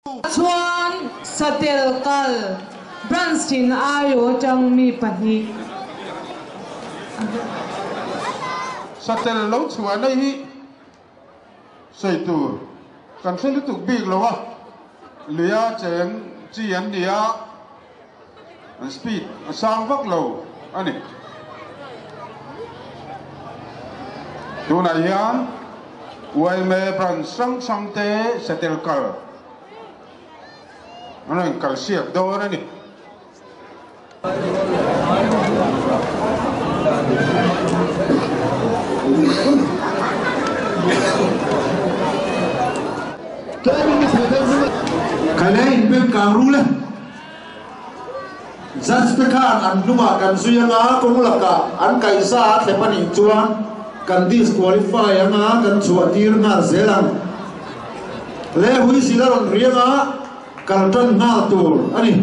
Chuan Satel kal Branch tin aiawh atang mi pahnih a. Satel lo chhuahna hi sawi tur kan hre lutuk bik lo a, luia cheng chi an ni a, an speed a sang vak lo a ni. Tunah hian yma branch hrang hrang te satel kal an rawn kal siak dawn a ni. Khaile inpeng kang ru le. Judge te khan an hnungah kan zui anga kawng lakah an kaihza a thlep a nih chuan kan disqualify anga kan chhuah tir nghal zel ang. Le huizil a rawn ri anga kal tan nghal tur a ni.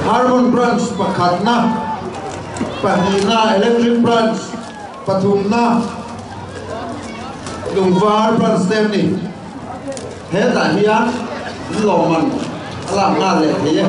Harmon Branch pakhatna, pahnihna Electric Branch pathumna, Lungvar Branch te an ni. Hetah hian lawmman a lak nghal leh thei e.